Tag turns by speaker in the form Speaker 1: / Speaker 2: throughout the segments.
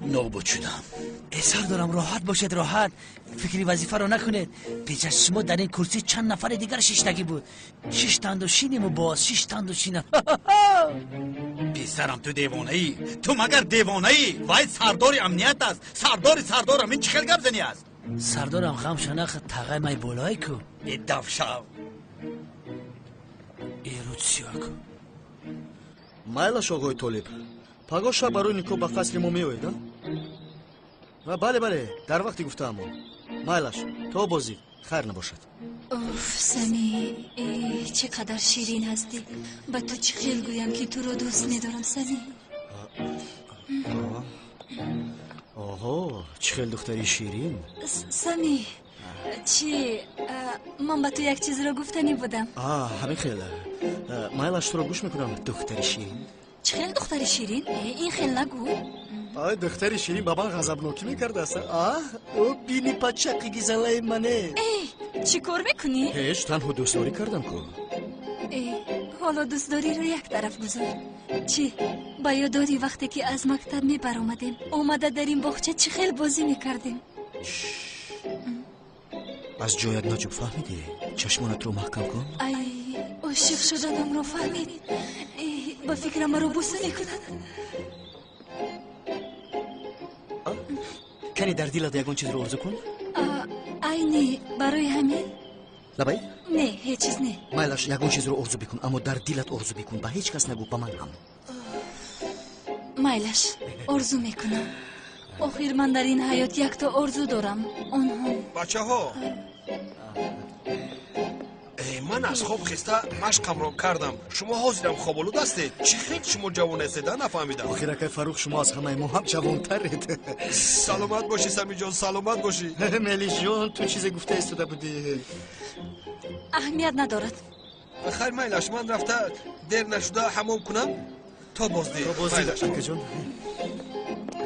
Speaker 1: Нобуд шудам. Сардорам, роҳат бошед, роҳат. Фикри вазифаро накунед. Пеш аз шумо дар ин курсӣ чанд нафари дигар шиштагӣ буд. Шиштанду шиниму боз, шиштанду шинам.
Speaker 2: Писарам, ту девонаӣ. Ту магар девонаӣ? Вай сардори амният аст. Сардори сардорам, ин чӣ хел гапзанӣ аст?
Speaker 1: Сардорам, ғам шанах, тағай май болой ку.
Speaker 2: Э давшав.
Speaker 1: Э рудсиёк.
Speaker 3: Майлаш, оғои Толиб. Пагоҳ шаб барои никоҳ ба қасри мо меоед, а? Бале, бале, дар вақти гуфтаамон. Майлаш, то бозӣ, хайр набошад.
Speaker 4: Уф, Сами, чӣ қадар ширин ҳастӣ. Ба ту чӣ хел гӯям, ки туро дӯст медорам, Сами?
Speaker 3: Оҳо, чӣ хел духтари ширин.
Speaker 4: Сами, чӣ, ман ба ту як чизро гуфтанӣ будам.
Speaker 3: Ҳамин хел. Майлаш, туро гӯш мекунам, духтари ширин.
Speaker 4: Чӣ хел духтари ширин? Ин хел нагӯ.
Speaker 3: Ай, духтари ширин ба ман ғазабнокӣ мекардааст. А, ӯ бини пачақи гизалаи мане.
Speaker 4: Эй, чӣ кор мекунӣ?
Speaker 3: Ҳеҷ, танҳо дӯстдорӣ кардам ку.
Speaker 4: Э, ҳоло дӯстдориро як тараф гузор. Чӣ, ба ёд дорӣ вақте ки аз мактаб мебаромадем, омада дар ин боғча чӣ хел бозӣ мекардем?
Speaker 3: Аз ҷоят наҷуб, фаҳмидӣ? Чашмонатро маҳкам кун.
Speaker 4: Ай, ошиқ шуданамро фаҳмид. Ба фикрам маро буса мекунад.
Speaker 3: Кани дар дилат ягон чизро орзу кун.
Speaker 4: Айни барои ҳамин?
Speaker 3: Лабай?
Speaker 4: Не, ҳеҷ чиз не.
Speaker 3: Майлаш, ягон чизро орзу бикун, аммо дар дилат орзу бикун, ба ҳеҷ кас нагӯ, ба ман ҳам.
Speaker 4: Майлаш, орзу мекунам. Охир ман дар ин ҳаёт якто орзу дорам, он ҳам.
Speaker 5: Бачаҳо, ман аз хоб хеста машқамро кардам. Шумо ҳозирам хоболуд ҳастед. Чӣ хел шумо ҷавон ҳастед, а нафаҳмидам.
Speaker 3: Охир, акай Фаррух, шумо аз ҳамаи мо ҳам ҷавонтаред.
Speaker 5: Саломат бошӣ, Самиҷон, саломат бошӣ.
Speaker 3: Мелисҷон, ту чизе гуфта истода будӣ.
Speaker 4: Аҳамият надорад.
Speaker 5: Хайр, майлаш, ман рафта дер нашуда ҳамом кунам. То боздид.
Speaker 3: То боздид, акаҷон.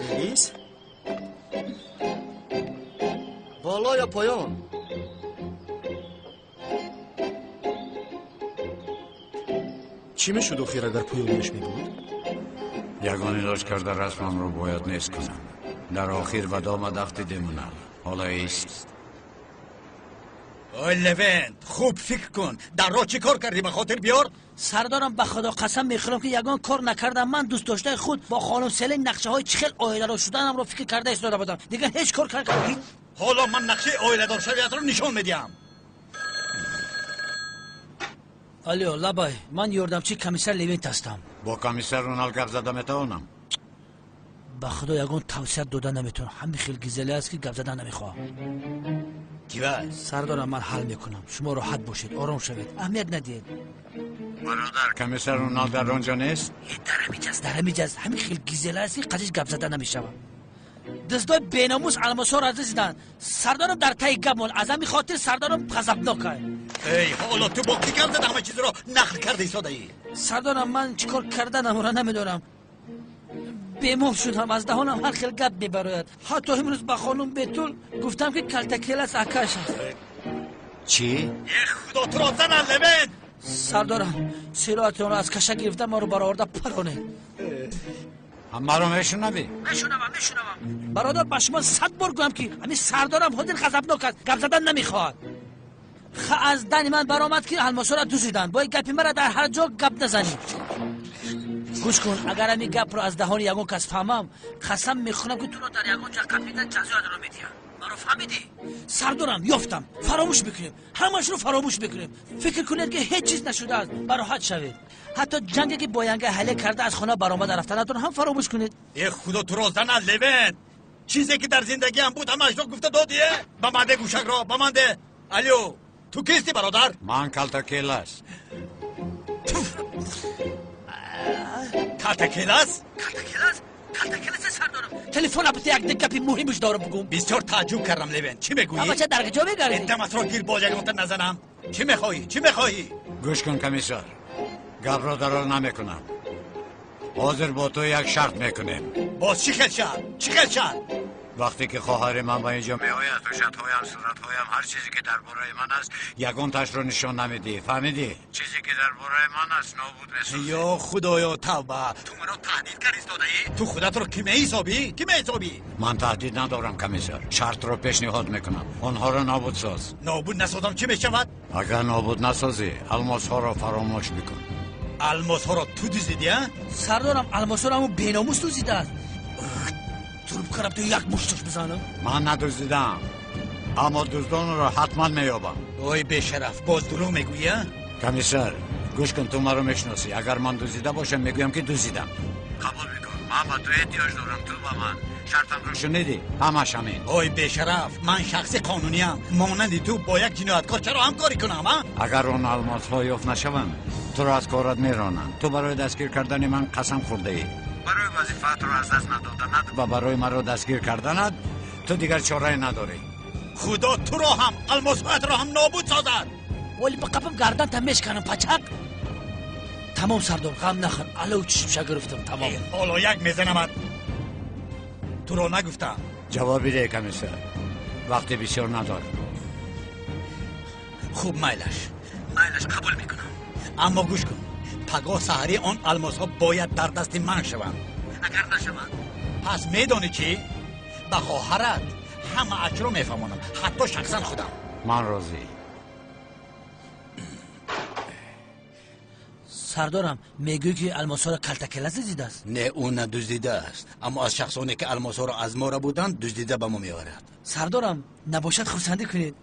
Speaker 3: Мелис? Боло ё поён? Чӣ мешуд охир, агар поёнаш мебуд?
Speaker 6: Ягон илоҷ карда расмамро бояд нест кунам. Дар охир ба домад афтидему нал. Ҳоло ист.
Speaker 2: Ой, Левент, хуб фикр кун. Дар роҳ чӣ кор кардӣ, ба хотир биёр?
Speaker 1: Сардорам, ба худо қасам мехӯрам, ки ягон кор накардам. Ман дӯстдоштаи худ бо хонум Селин нақшаҳои чӣ хел оиладор шуданамро фикр карда истода будам. Дигар ҳеҷ кор накардам.
Speaker 2: Ҳоло ман нақшаи оиладоршавиятро нишон медиҳам.
Speaker 1: Алло, лабай, ман ёрдамчии комиссар Левент ҳастам.
Speaker 6: Бо комиссар Рунал гап зада метавонам?
Speaker 1: Ба худо ягон тавсия дода наметавонам. Ҳамин хел гизеле аст, ки гап зада намехоҳам.
Speaker 2: Кива?
Speaker 1: Сардорам, ман ҳал мекунам. Шумо роҳат бошед, ором шавед, аҳамият надиҳед.
Speaker 6: Бародар, комиссар Рунал дар он ҷо нест?
Speaker 1: Дар ҳамиҷаст, дар ҳамиҷаст. Ҳамин хел гизеле аст, ки қадиш гап зада намешавад. Дӯстои беномус алмосҳоро разиданд. Сардорам дар таи гап монд. Аз ҳамин хотир сардорам ғазабнок аст.
Speaker 2: Эй, ҳоло ту бо кӣ гап зада ҳама чизро нақл карда истодаӣ?
Speaker 1: Сардорам, ман чӣ кор карданамро намедонам. Бемор шудам, аз даҳонам ҳар хел гап мебарояд. Ҳатто имрӯз ба хонум Бетул гуфтам, ки калтакелас акаш аст.
Speaker 6: Чӣ?
Speaker 2: Э, худо туро занад, Левент!
Speaker 1: Сардорам, сироатонро аз каша гирифта маро бароварда паронед.
Speaker 6: Маро мешунавӣ?
Speaker 1: Мешунавам, мешунавам. Бародар, ба шумо 100 бор гӯям, ки ҳамин сардорам ҳозир ғазабнок аст, гап задан намехоҳад. Ха, аз дани ман баромад, ки алмосҳоро дузиданд. Бояд гапи мара дар ҳар ҷо гап назанӣ. Гӯш кун, агар ҳамин гапро аз даҳони ягон кас фаҳмам, қасам мехӯрам, ки туро дар ягон ҷо қапида ҷазоятро медиҳам. Маро фаҳмидӣ? Сардорам, ёфтам. Фаромӯш мекунем, ҳамашро фаромӯш мекунем. Фикр кунед, ки ҳеҷ чиз нашудааст, бароҳат шавед. Ҳатто ҷанге, ки бо янга ҳале карда аз хона баромада рафтанатон ҳам фаромӯш кунед.
Speaker 2: Э, худо туро занад, Левент! Чизе ки дар зиндагиам буд, ҳамаашро гуфта додӣ? Ба ман де гӯшакро, ба ман де. Алё, ту кисти, бародар?
Speaker 6: Ман калтакелас.
Speaker 2: Калтакелас?
Speaker 1: Калтакелас? Калтакелас, сардорам. Телефон абте, як гапи муҳимаш дорам бугум.
Speaker 2: Бисёр тааҷҷуб кардам, Левент. Чӣ мегӯӣ?
Speaker 1: Бача, дар куҷо мегардӣ?
Speaker 2: Даматро гир, боз ягонта назанам. Чӣ мехоҳӣ? Чӣ мехоҳӣ?
Speaker 6: Гӯш кун, комиссар. Гапро дарор намекунам. Ҳозир бо ту як шарт мекунем.
Speaker 2: Боз чӣ хел шарт? Чӣ хел шарт?
Speaker 6: Вақте ки хоҳари ман ба инҷо меояд, ҳуҷҷатҳоям, суратҳоям, ҳар чизе ки дар бораи ман аст, ягонташро нишон намедиҳӣ. Фаҳмидӣ? Чизе ки дар бораи ман аст, нобуд месозӣ.
Speaker 2: Ё худоё, тавба! Ту маро таҳдид кард истодаӣ? Ту худатро кӣ меҳисобӣ? Кӣ меҳисобӣ?
Speaker 6: Ман таҳдид надорам, комиссар. Шартро пешниҳод мекунам. Онҳоро нобуд соз.
Speaker 2: Нобуд насозам чӣ мешавад?
Speaker 6: Агар нобуд насозӣ, алмосҳоро фаромӯш бикун.
Speaker 2: Алмосҳоро ту дуздидӣ, а?
Speaker 1: Сардорам, алмосҳоро ҳамун беномус дуздидааст. Трубкаро ту як мушташ бизанам.
Speaker 6: Ман надуздидам, аммо дуздонро ҳатман меёбам.
Speaker 2: Ой бешараф, боз дурӯғ мегӯӣ, а?
Speaker 6: Комиссар, гӯш кун, ту маро мешиносӣ. Агар ман дуздида бошам, мегӯям ки дуздидам. Қабул мекун. Ман ба ту эҳтиёҷ дорам, ту ба ман. Шартамро шунидӣ? Ҳамаш ҳамин.
Speaker 2: Ой бешараф, ман шахси қонуниям. Монанди ту бо як ҷинояткор чаро ҳамкорӣ кунам, а?
Speaker 6: Агар он алмосҳо ёфт нашаванд, туро аз корат меронанд. Ту барои дастгир кардани ман қасам хӯрдаӣ. Барои вазифаатро аз даст надоданат ва барои маро дастгир карданат ту дигар чорае надорӣ.
Speaker 2: Худо туро ҳам алмосҳоятро ҳам нобуд созад.
Speaker 1: Вале ба қапам гарданта мешканам, пачак. Тамом сардор, ғам нахӯр. Алло чишмша гирифтам, тамом.
Speaker 2: Ҳоло як мезанамат. Туро нагуфтам.
Speaker 6: Ҷавоб бидеҳ, комиссар. Вақти бисёр надорам.
Speaker 2: Хуб, майлаш. Майлаш, қабул мекунам. Аммо гӯш кун. Пагоҳ саҳарӣ он алмосҳо бояд дар дасти ман шаванд. Агар нашаванд, пас медонӣ чӣ? Ба хоҳарат ҳама аҷро мефаҳмонам, ҳатто шахсан худам.
Speaker 6: Ман розӣ.
Speaker 1: Сардорам, мегӯӣ ки алмосҳоро калтакелас дуздидааст?
Speaker 2: Не, ӯ надуздидааст, аммо аз шахсоне ки алмосҳоро аз мо рабуданд, дуздида ба мо меорад.
Speaker 1: Сардорам, набошад хурсандӣ кунед.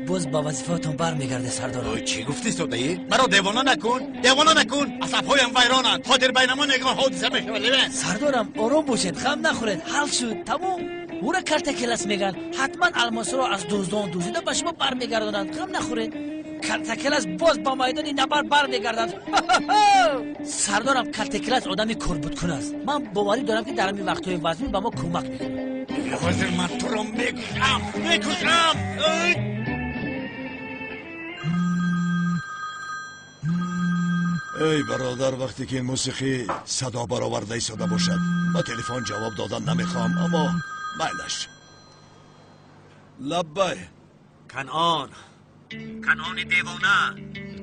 Speaker 1: Боз ба вазифаатон бармегардед, сардорам.
Speaker 2: Ой, чӣ гуфтӣ, содаӣ? Маро девона накун, девона накун. Асабҳоям вайронанд. Ҳозир байнамон ягон ҳодиса мешавад, Левен.
Speaker 1: Сардорам, ором бошед, ғам нахӯред. Ҳал шуд, тамом. Ӯра калтакелас мегӯянд. Ҳатман алмосҳоро аз дуздон дуздида ба шумо бармегардонанд. Ғам нахӯред. Калтакелас боз ба майдони набард бармегардад. Сардорам, калтакелас одами корбудкун аст. Ман боварӣ дорам, ки дар ҳамин вақтҳои вазмин ба мо кӯмак мекунад.
Speaker 2: Ҳозир ман туро мекушам, мекушам.
Speaker 7: Эй бародар, вақте ки мусиқӣ садо бароварда истода бошад, ба телефон ҷавоб додан намехоҳам, аммо майлаш. Лаббай.
Speaker 8: Канъон, Канъони девона,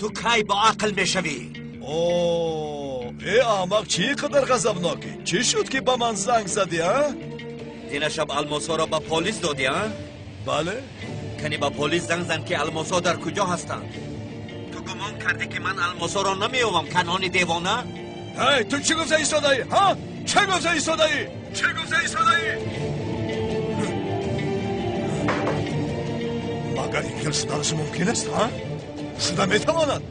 Speaker 8: ту кай бо ақл мешавӣ?
Speaker 7: О, э аҳмақ, чӣ қадар ғазабнокӣ? Чӣ шуд ки ба ман занг задӣ, а?
Speaker 8: Дина шаб алмосҳоро ба полис додӣ, а?
Speaker 7: Бале.
Speaker 8: Кани ба полис занг зан, ки алмосҳо дар куҷо ҳастанд. Ту гумон кардӣ, ки ман алмосҳоро намеёвам, Канъони девона?
Speaker 7: Эй, ту чӣ гуфта истодаӣ, ҳа? Чӣ гуфта истодаӣ? Чӣ гуфта истодаӣ? Магар ин хел шуданаш мумкин аст, ҳа? Шуда метавонад.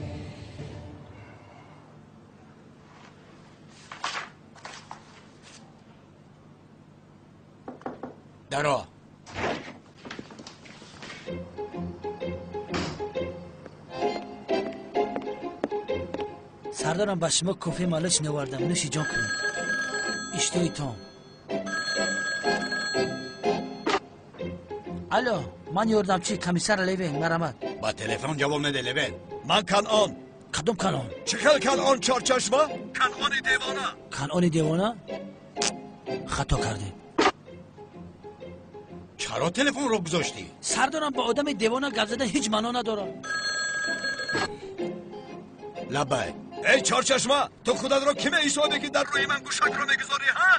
Speaker 2: Даро.
Speaker 1: Сардорам, ба шумо кофе малоч навардам. Нӯши ҷон кунед. Иштиҳоитон. Алло, ман ёрдамчи комиссар Левен, марамат.
Speaker 2: Ба телефон ҷавоб наде, Левен.
Speaker 7: Ман Канъон.
Speaker 1: Кадом Канъон?
Speaker 7: Чӣ хел Канъон, чорчашма? Канъони девона.
Speaker 1: Канъони девона? Хато кардед.
Speaker 2: Чаро телефонро гузоштӣ?
Speaker 1: Сардорам, ба одами девона гап задан ҳеҷ маъно надорад.
Speaker 2: Лаббай.
Speaker 7: Эй чорчашма, ту худатро кӣ меҳисобӣ, ки дар рӯи ман гӯшакро мегузорӣ, ҳа?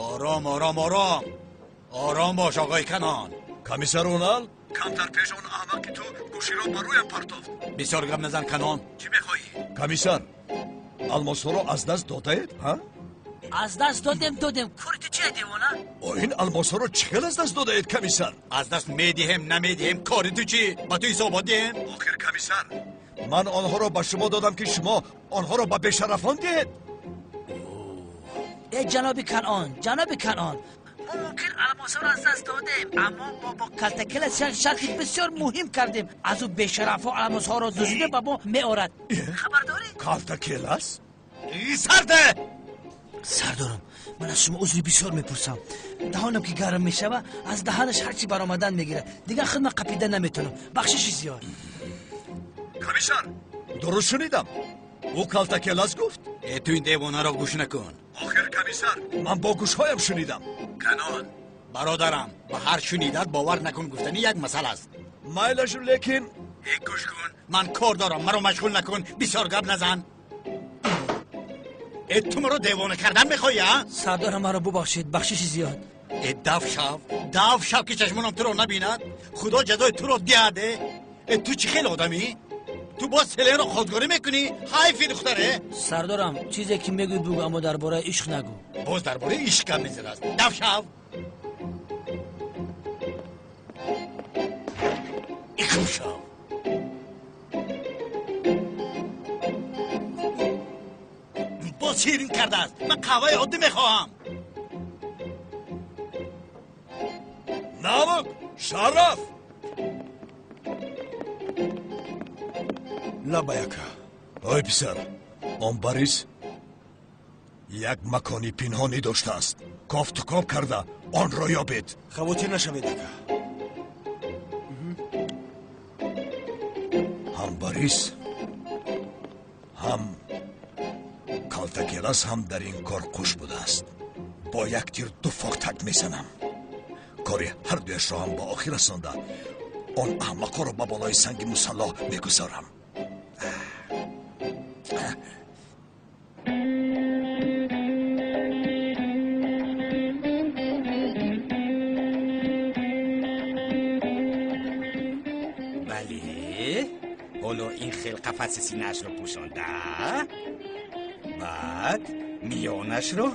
Speaker 2: Ором, ором, ором. Ором бош, оғои Канъон.
Speaker 7: Комиссар Унал, камтар пеш он аҳмақ ки ту гӯширо ба рӯям партофт.
Speaker 2: Бисёр гап назан, Канъон. Чӣ мехоҳӣ?
Speaker 7: Комиссар, алмосҳоро аз даст додаед, ҳа?
Speaker 1: Аз даст додем, додем. Кори ту чие, девона?
Speaker 7: О, ин алмосҳоро чӣ хел аз даст додаед, комиссар?
Speaker 2: Аз даст медиҳем, намедиҳем, кори ту чӣ? Ба ту ҳисобот диҳем?
Speaker 7: Охир, комиссар, ман онҳоро ба шумо додам, ки шумо онҳоро ба бешарафон диҳед.
Speaker 1: Э ҷаноби Канъон, ҷаноби Канъон, мо мумкин алмосҳоро аз даст додем, аммо мо бо калтакелас шарти бисёр муҳим кардем. Аз ӯ бешарафҳо алмосҳоро дуздида ба мо меорад. Хабар дорӣ?
Speaker 7: Калтакелас?
Speaker 2: Сарде!
Speaker 1: Сардорам, ман аз шумо узри бисёр мепурсам. Даҳонам ки гарм мешава, аз даҳанаш ҳарчи баромадан мегирад. Дигар худма қапида наметавонам. Бахшиши зиёд.
Speaker 7: Комиссар, дуруст шунидам. Ӯ калтакелас гуфт?
Speaker 2: Э, ту ин девонаро гӯш накун.
Speaker 7: Охир, комиссар, ман бо гӯшҳоям шунидам.
Speaker 2: Канъон, Бародарам, ба ҳар шунидат бовар накун, гуфтани як масъала аст.
Speaker 7: Майлашу, лекин
Speaker 2: гӯш кун, ман кор дорам, маро машғул накун, бисёр гап назан. Э, ту маро девона кардан мехоҳӣ, а?
Speaker 1: Сардорам, маро бубахшед, бахшиши зиёд.
Speaker 2: Э, дав шав, дав шав, ки чашмонам туро набинад. Худо ҷазои туро диҳад. Э, ту чӣ хел одамӣ? Ту боз селенро хостгорӣ мекунӣ? Ҳайфи духтаре.
Speaker 1: Сардорам, чизе ки мегӯй бугӯ, аммо дар бораи ишқ нагӯ.
Speaker 2: Боз дар бораи ишқ гап мезанад. Дав шав. Икум шав. Боз ширин кардааст. Ман қаҳваи оддӣ мехоҳам.
Speaker 7: Навук, Шараф! Лабаяка. Ой писар, он Борис як макони пинҳонӣ доштааст. Кофтукоб карда онро ёбед.
Speaker 3: Хавотир нашавед, ака.
Speaker 7: Ҳам Борис, ҳам Калтакелас ҳам дар ин кор қуш будааст. Бо як тир ду фоқтак мезанам. Кори ҳардуяшро ҳам ба охир расонда, он аҳмақҳоро ба болои санги мусаллоҳ мегузорам.
Speaker 9: Бале, ҳоло ин хел қафаси синаашро пӯшонда, баъд миёнашро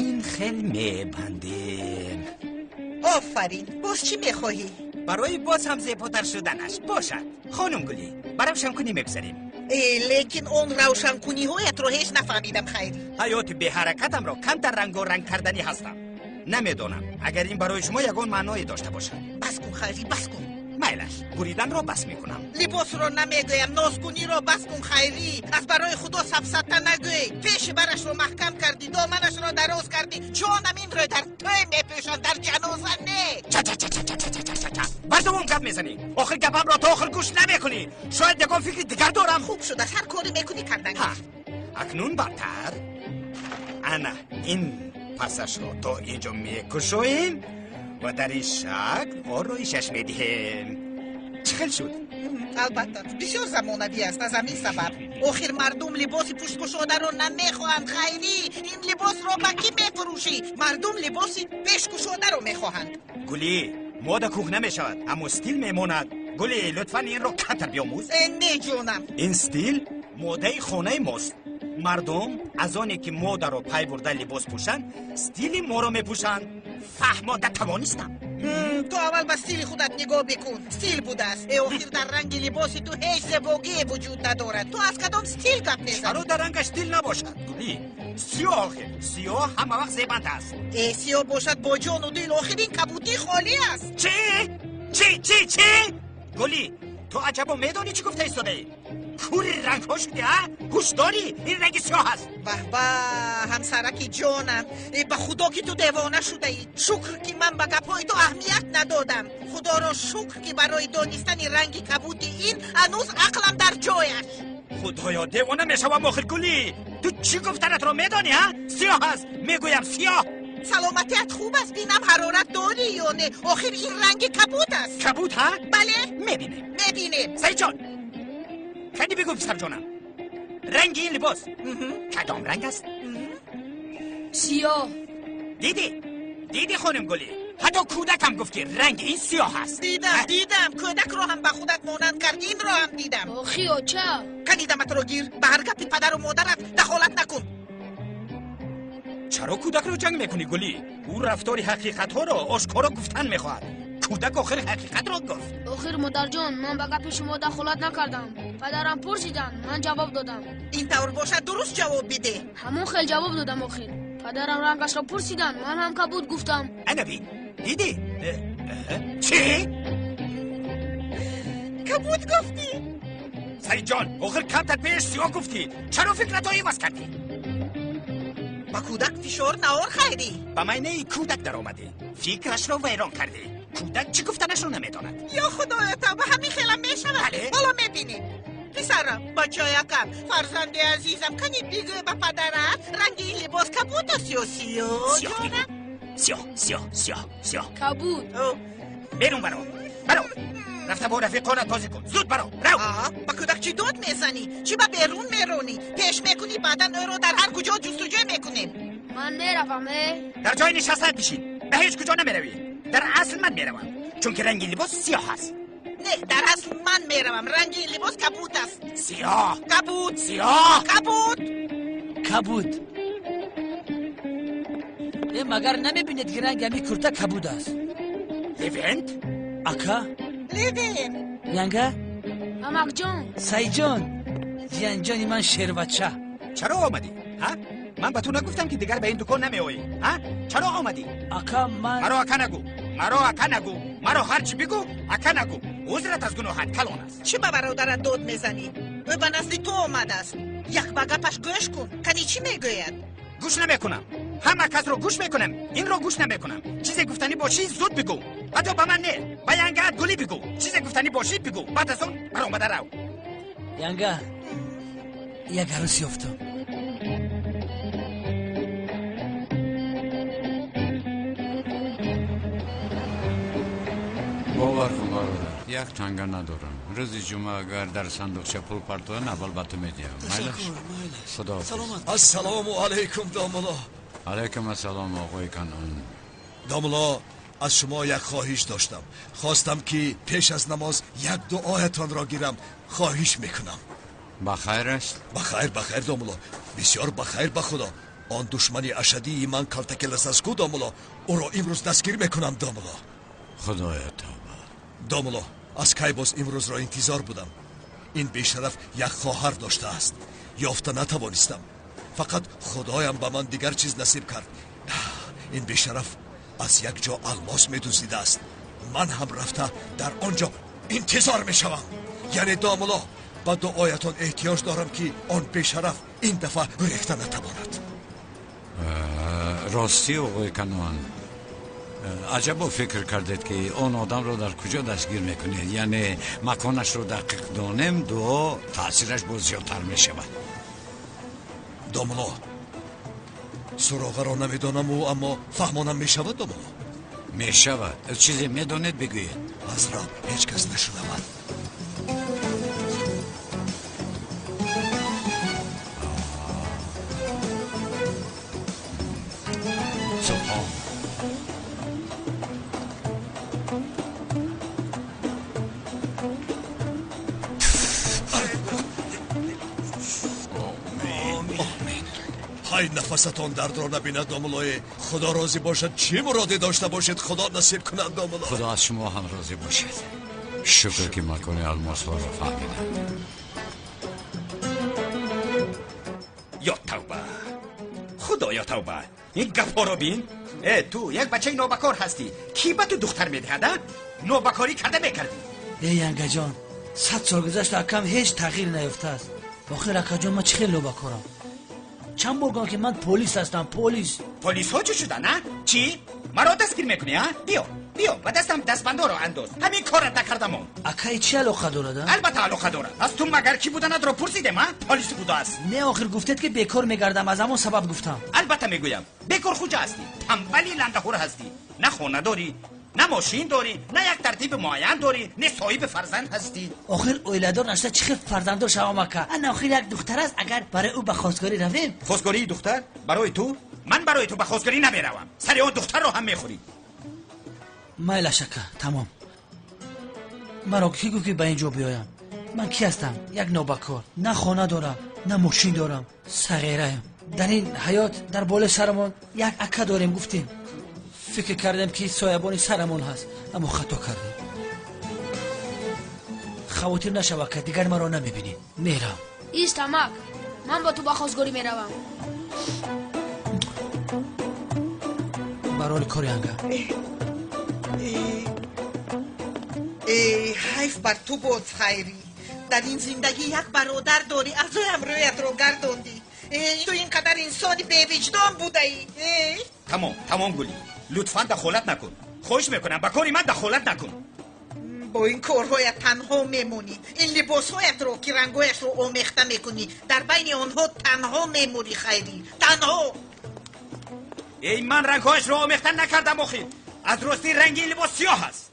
Speaker 9: ин хел мебандем.
Speaker 10: Офарин, боз чӣ мехоҳӣ?
Speaker 9: Барои боз ҳам зеботар шуданаш бошад. Хонум Гулӣ, ба равшанкунӣ мегузарем.
Speaker 10: Э, лекин он равшанкуниҳоятро ҳеҷ нафаҳмидам, Хайрӣ.
Speaker 9: Ҳаёти беҳаракатамро камтар рангоранг карданӣ ҳастам. Намедонам, агар ин барои шумо ягон маъное дошта бошад.
Speaker 10: Бас кун, Хайрӣ, бас кун.
Speaker 9: Майлаш, буриданро бас мекунам.
Speaker 10: Либосро намегӯям, нозкуниро бас кун, Хайрӣ. Аз барои Худо сафсата нагӯй. Пеши барашро маҳкам кардӣ, доманашро дароз кардӣ. Ҷонам, инро дар тӯй мепӯшанд, дар ҷаноза не.
Speaker 9: Ча-ча-ча-ча-ча-ча-ча. Бардавом гап мезанӣ. Охир гапамро то охир гӯш намекунӣ. Шояд ягон фикри дигар дорам.
Speaker 10: Хуб шудааст, ҳар коре мекунӣ кардан.
Speaker 9: Ҳа, акнун бадтар. Ана ин пасашро то инҷо мекушоем ва дар ин шакл ороишаш медиҳем. Чӣ хел шуд?
Speaker 10: Албатта, бисёр замонавӣ аст, аз ҳамин сабаб. Охир мардум либоси пушткушодаро намехоҳанд, Хайрӣ. Ин либосро ба кӣ мефурӯшӣ? Мардум либоси пешкушодаро мехоҳанд.
Speaker 9: Гулӣ, мода кӯҳна мешавад, аммо стил мемонад. Гулӣ, лутфан инро камтар биомӯз.
Speaker 10: Э, не ҷонам.
Speaker 9: Ин стил модаи хонаи мост. Мардум аз оне ки модаро пай бурда либос пӯшанд, стили моро мепӯшанд. Фаҳмода тавонистам.
Speaker 10: Ту аввал ба стили худат нигоҳ бикун. Стил будааст. Э, охир дар ранги либоси ту ҳеҷ зебогие вуҷуд надорад. Ту аз кадом стил гап мезанӣ?
Speaker 9: Чаро дар рангаш стил набошад, Гулӣ? Сиёҳ охир. Сиёҳ ҳама вақт зебанда аст.
Speaker 10: Э, сиёҳ бошад бо ҷону дил, охир ин кабудӣ холӣ аст.
Speaker 9: Чӣ? Чӣ, чӣ, чӣ? Гулӣ, ту аҷабо медонӣ чӣ гуфта истодаӣ? Кури рангҳо шудӣ, а? Ҳуш дорӣ? Ин ранги сиёҳ аст.
Speaker 10: Баҳба, ҳамсараки ҷонам, э, ба Худо ки ту девона шудаӣ. Шукр ки ман ба гапҳои ту аҳамият надодам. Худоро шукр ки барои донистани ранги кабуди ин ҳанӯз ақлам дар ҷояш.
Speaker 9: Худоё, девона мешавам охир, Гулӣ. Ту чӣ гуфтанатро медонӣ, а? Сиёҳ аст, мегӯям, сиёҳ.
Speaker 10: Саломатият хуб аст, бинам ҳарорат дорӣ ё не. Охир ин ранги кабуд аст.
Speaker 9: Кабуд, ҳа?
Speaker 10: Бале.
Speaker 9: Мебинем.
Speaker 10: Мебинем.
Speaker 9: Саидҷон, кани бигӯ, писарҷонам, ранги ин либос кадом ранг аст?
Speaker 11: Сиёҳ.
Speaker 9: Дидӣ? Дидӣ, хонум Гулӣ? Ҳатто кӯдакам гуфт ки ранги ин сиёҳ аст.
Speaker 10: Дидам, дидам, кӯдакро ҳам ба худат монанд кард, инро ҳам дидам.
Speaker 11: Охи, оча.
Speaker 10: Кани даматро гир, ба ҳар гапи падару модарат дахолат накун.
Speaker 9: Чаро кӯдакро ҷанг мекунӣ, Гулӣ? Ӯ рафтори ҳақиқатҳоро ошкоро гуфтан мехоҳад. Кӯдак охир ҳақиқатро гуфт.
Speaker 11: Охир модарҷон, ман ба гапи шумо дахолат накардам. Падарам пурсиданд, ман ҷавоб додам.
Speaker 10: Ин тавр бошад, дуруст ҷавоб бидеҳ.
Speaker 11: Ҳамон хел ҷавоб додам охир. Падарам рангашро пурсиданд, ман ҳам кабуд гуфтам.
Speaker 9: Ана бин, дидӣ? Чӣ?
Speaker 10: Кабуд гуфтӣ?
Speaker 9: Саидҷон, охир камтар пеш сиёҳ гуфтӣ. Чаро фикратро иваз кардӣ?
Speaker 10: Ба кӯдак фишор наор, Хайрӣ.
Speaker 9: Ба майнаи кӯдак даромадӣ, фикрашро вайрон кардӣ. Кӯдак чӣ гуфтанашро намедонад.
Speaker 10: Ё Худоё, тавба, ҳамин хелам мешавад.
Speaker 9: Бале.
Speaker 10: Ҳоло мебинем. Писарам, бачаякам, фарзанди азизам, кани бигӯ ба падарат, ранги ин либос кабуд аст ё сиёҳ?
Speaker 9: Сиёҳ
Speaker 10: ҷонам?
Speaker 9: бигӯ. Сиёҳ, сиёҳ, сиёҳ, сиёҳ.
Speaker 11: Кабуд.
Speaker 9: Берун баро, баро. Рафта бо рафиқонат бозӣ кун. Зуд баро, рав.
Speaker 10: Ба кӯдак чӣ дод мезанӣ? Чӣ ба берун меронӣ? Пеш мекунӣ, баъдан ӯро дар ҳар куҷо ҷустуҷӯ мекунем.
Speaker 11: Ман меравам, э?
Speaker 9: Дар ҷои нишастаат бишин. Ба ҳеҷ куҷо намеравӣ. Дар асл ман меравам, чунки ранги либос сиёҳ аст.
Speaker 10: Не, дар асл ман меравам. Ранги ин либос кабуд аст.
Speaker 9: Сиёҳ.
Speaker 10: Кабуд.
Speaker 9: Сиёҳ.
Speaker 10: Кабуд.
Speaker 1: Кабуд. Э, магар намебинед, ки ранги ҳамин курта кабуд аст?
Speaker 9: Левент?
Speaker 1: Ака?
Speaker 10: Левент.
Speaker 1: Янга?
Speaker 11: Амакҷон.
Speaker 1: Саидҷон. Ҷиянҷони ман шербача.
Speaker 9: Чаро омадӣ? Ҳа? Ман ба ту нагуфтам, ки дигар ба ин дукон намеоӣ? Ҳа? Чаро омадӣ?
Speaker 1: Ака, ман
Speaker 9: Маро ака нагӯ. Маро ака нагӯ. Маро ҳарчи бигӯ, ака нагӯ. Узрат аз гуноҳат калон аст.
Speaker 10: Чӣ ба бародарат дод мезанӣ? Ӯ ба назди ту омадааст. Як ба гапаш гӯш кун. Кани чӣ мегӯяд?
Speaker 9: Гӯш намекунам. Ҳама касро гӯш мекунам, инро гӯш намекунам. Чизе гуфтанӣ бошӣ, зуд бигӯ. Ҳатто ба ман не, ба янгаат Гулӣ бигӯ. Чизе гуфтанӣ бошӣ, бигӯ. Баъд аз он баромада рав.
Speaker 1: Янга, як арӯс ёфтам.
Speaker 6: Бовар кун, бародар, як танга надорам. Рӯзи ҷумъа агар дар сандуқча пул партоян, аввал ба ту медиҳам. Майлаш? Худоҳофиз.
Speaker 7: Ассалому алайкум, домулло.
Speaker 6: Алайкум ассалом, оғои Канъон.
Speaker 7: Домулло, аз шумо як хоҳиш доштам. Хостам, ки пеш аз намоз як дуоятонро гирам. Хоҳиш мекунам.
Speaker 6: Ба хайр аст?
Speaker 7: Ба хайр, ба хайр, домулло, бисёр ба хайр. Ба худо, он душмани ашадии ман Калтаки Ласаску, домулло, ӯро имрӯз дастгир мекунам, домулло.
Speaker 6: Худоя, тавба.
Speaker 7: Домулло, аз кай боз имрӯзро интизор будам. Ин бешараф як хоҳар доштааст, ёфта натавонистам. Фақат худоям ба ман дигар чиз насиб кард. Ин бешараф аз як ҷо алмос медуздидааст. Ман ҳам рафта дар он ҷо интизор мешавам. Яъне, домулло, ба дуоятон эҳтиёҷ дорам, ки он бешараф ин дафъа гурехта натавонад.
Speaker 6: Ростӣ, оғои Канъон, аҷабо фикр кардед, ки он одамро дар куҷо дастгир мекунед. Яъне маконашро дақиқ донем, дуо таъсираш боз зиёдтар мешавад.
Speaker 7: Домулло, суроғаро намедонаму, аммо фаҳмонам мешавад, домулло?
Speaker 6: Мешавад. Чизе медонед, бигӯед.
Speaker 7: Азро ҳеҷ кас нашунавад.
Speaker 6: Субҳон.
Speaker 7: Ҳай, нафасатон дардро набинад, домуллое. Худо розӣ бошад. Чӣ муроде дошта бошед, худо насиб кунад, домулло.
Speaker 6: Худо аз шумо ҳам розӣ бошад. Шукр, ки макони алмосҳоро фаҳмидам.
Speaker 9: Ё тавба, худоё, тавба, ин гапҳоро бин. Э, ту як бачаи нобакор ҳастӣ. Кӣ ба ту духтар медиҳад, а? Нобакорӣ карда мекардӣ.
Speaker 1: Э, янгаҷон, 100 сол гузашт, акам ҳеҷ тағйир наёфтааст. Охир, акаҷон, ман чӣ хел нобакорам? Чанд бор гуфтам, ки ман полис ҳастам, полис.
Speaker 9: Полисҳо чӣ шудан, а? Чӣ, маро дастгир мекунӣ, а? Биё, биё, ба дастам дастбандоро андоз. Ҳамин корат накардамон.
Speaker 1: Акай, чӣ алоқа дорад, а?
Speaker 9: Албатта, алоқа дорад. Аз ту магар кӣ буданатро пурсидем, а? Полис будааст.
Speaker 1: Не, охир гуфтед, ки бекор мегардам, аз ҳамон сабаб гуфтам.
Speaker 9: Албатта мегӯям. Бекор хуҷа ҳастӣ, тамбали ландаҳур ҳастӣ. На хона дорӣ, на мошин дорӣ, на як тартиби муайян дорӣ, не соҳиби фарзанд ҳастӣ.
Speaker 1: Охир оиладор нашуда чӣ хел фарзанддор шавам, ака? Ана, охир як духтар аст, агар барои ӯ ба хостгорӣ равем.
Speaker 9: Хостгории духтар барои ту? Ман барои ту ба хостгорӣ намеравам. Сари он духтарро ҳам мехӯрӣ.
Speaker 1: Майлаш, ака, тамом. Маро кӣ гуфт, ки ба ин ҷо биёям? Ман кӣ ҳастам? Як нобакор. На хона дорам, на мошин дорам, сағираям. Дар ин ҳаёт дар болои сарамон як ака дорем, гуфтем, фикр кардем, ки соябони сарамон ҳаст, аммо хато кардем. Хавотир нашав, ака, дигар маро намебинӣ, мерам.
Speaker 11: Ист, амак, ман бо ту ба хостгорӣ меравам.
Speaker 1: Барори кори, анга.
Speaker 10: Э, ҳайф бар ту бод, Хайрӣ. Дар ин зиндагӣ як бародар дорӣ, аз ӯям рӯятро гардондӣ. Э, ту ин қадар инсони бевиҷдон будаӣ? Э!
Speaker 9: Тамом, тамом, Гулӣ, лутфан дахолат накун. Хоҳиш мекунам, ба кори ман дахолат накун.
Speaker 10: Бо ин корҳоят танҳо мемонӣ. Ин либосҳоятро, ки рангҳояшро омехта мекунӣ, дар байни онҳо танҳо мемурӣ, Хайрӣ, танҳо.
Speaker 9: Эй, ман рангҳояшро омехта накардам охир. Аз рости ранги ин либос сиёҳ аст.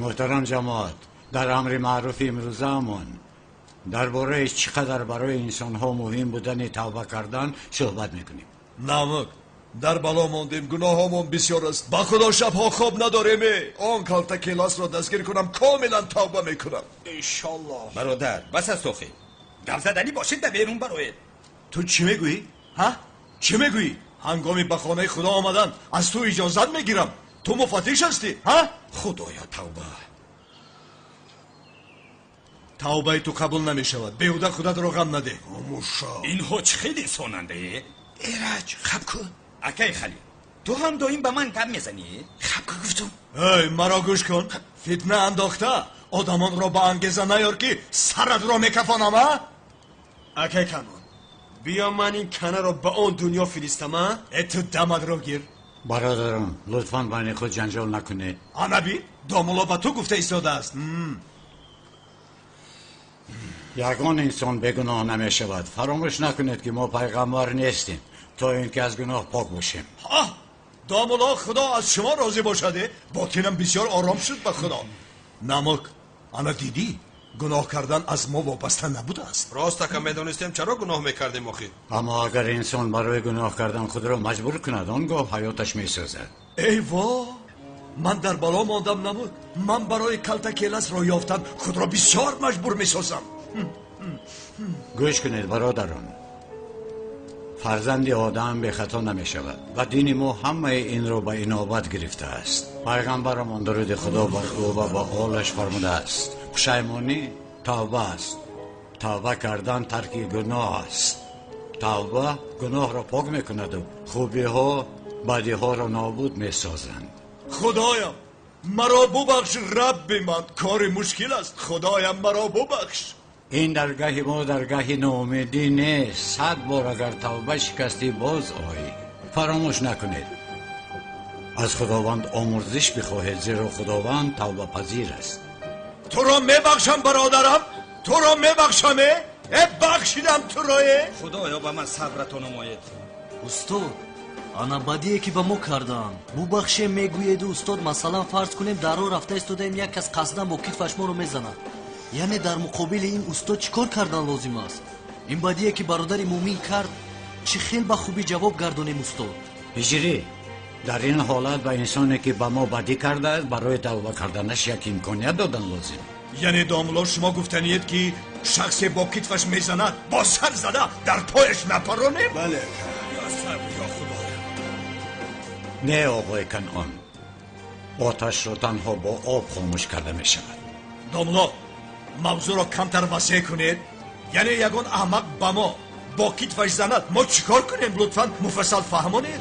Speaker 6: Муҳтарам ҷамоат, дар амри маъруфи имрӯзаамон дар бораи чӣ қадар барои инсонҳо муҳим будани тавба кардан суҳбат мекунем.
Speaker 7: Намук, дар бало мондем, гуноҳомон бисёр аст. Ба худо шабҳо хоб надорем. Он калта келасро дастгир кунам, комилан тавба мекунам.
Speaker 5: Иншаллоҳ.
Speaker 9: Бародар, бас аст охир. Гап заданӣ бошед, ба берун бароед.
Speaker 7: Ту чӣ мегӯӣ? Ҳа? Чӣ мегӯӣ? Ҳангоми ба хонаи худо омадан аз ту иҷозат мегирам. Ту муфаттиш ҳастӣ, ҳа?
Speaker 9: Худоё, тавба.
Speaker 7: Тавбаи ту қабул намешавад. Беҳуда худатро ғам надеҳ.
Speaker 5: Хомӯшо.
Speaker 9: Инҳо чӣ хел инсонанда?
Speaker 1: Эраҷ, хаб кун.
Speaker 9: Акай Халил, ту ҳам доим ба ман гап мезанӣ?
Speaker 1: Хаб кун гуфтум.
Speaker 7: Эй, маро гӯш кун. Фитна андохта одамонро ба ангеза наёр, ки саратро мекафонам, а?
Speaker 3: Акай Канон, биё ман ин канаро ба он дунё фиристам, а?
Speaker 7: Э, ту дамадро гир.
Speaker 6: Бародарон, лутфан байни худ ҷанҷол накунед.
Speaker 7: Анаби, домулло ба ту гуфта истодааст.
Speaker 6: Ягон инсон бегуноҳ намешавад. Фаромӯш накунед, ки мо пайғамбар нестем, то ин ки аз гуноҳ пок бошем.
Speaker 7: Ҳа, домулло, худо аз шумо розӣ бошад. Ботинам бисёр ором шуд ба худо. Намук, ана дидӣ, гуноҳ кардан аз мо вобаста набудааст.
Speaker 5: Рост, ака, медонистем, чаро гуноҳ мекардем охир?
Speaker 6: Аммо агар инсон барои гуноҳ кардан худро маҷбур кунад, он гоҳ ҳаёташ месӯзад.
Speaker 7: Эй во, ман дар бало мондам. Намук, ман барои калта келасро ёфтан худро бисёр маҷбур месозам.
Speaker 6: Гӯш кунед, бародарон, фарзанди одам бехато намешавад ва дини мо ҳамаи инро ба инобат гирифтааст. Пайғамбарамон, дуруди худо бар ӯ ва ба олаш, фармудааст: пушаймонӣ тавба аст, тавба кардан тарки гуноҳ аст. Тавба гуноҳро пок мекунаду хубиҳо бадиҳоро нобуд месозанд.
Speaker 7: Худоям, маро бубахш. Рабби ман, кори мушкил аст. Худоям, маро бубахш.
Speaker 6: Ин даргаҳи мо даргаҳи ноумедӣ нест. 100 бор агар тавба шикастӣ, боз ой. Фаромӯш накунед, аз худованд омурзиш бихоҳед, зеро худованд тавбапазир аст.
Speaker 7: Туро мебахшам, бародарам, туро мебахшам. Э, бахшидам туро. Э,
Speaker 9: Худоё, ба ман сабрато намоед.
Speaker 12: Устод, ана бадие ки ба мо карданд, бубахшем мегӯеду. Устод, масалан, фарз кунем, дар роҳ рафта истодаем, як кас қасдан бо китфаш моро мезанад. Яъне дар муқобили ин, устод, чӣ кор кардан лозим аст? Ин бадие ки бародари мӯмин кард, чӣ хел ба хубӣ ҷавоб гардонем, устод?
Speaker 6: Ҳиҷрӣ, дар ин ҳолат ба инсоне, ки ба мо бадӣ кардааст, барои тавба карданаш як имконият додан лозим.
Speaker 7: Яъне, домулло, шумо гуфтаниед, ки шахсе бо китфаш мезанад, бо сар зада дар пояш напаронем?
Speaker 3: Бале.
Speaker 5: Ё сабр, ё худоя.
Speaker 6: Не, оғои Канъон, оташро танҳо бо об хомӯш карда мешавад.
Speaker 7: Домулло, мавзӯъро камтар васеъ кунед. Яъне ягон аҳмақ ба мо бо китфаш занад, мо чӣ кор кунем? Лутфан муфассал фаҳмонед.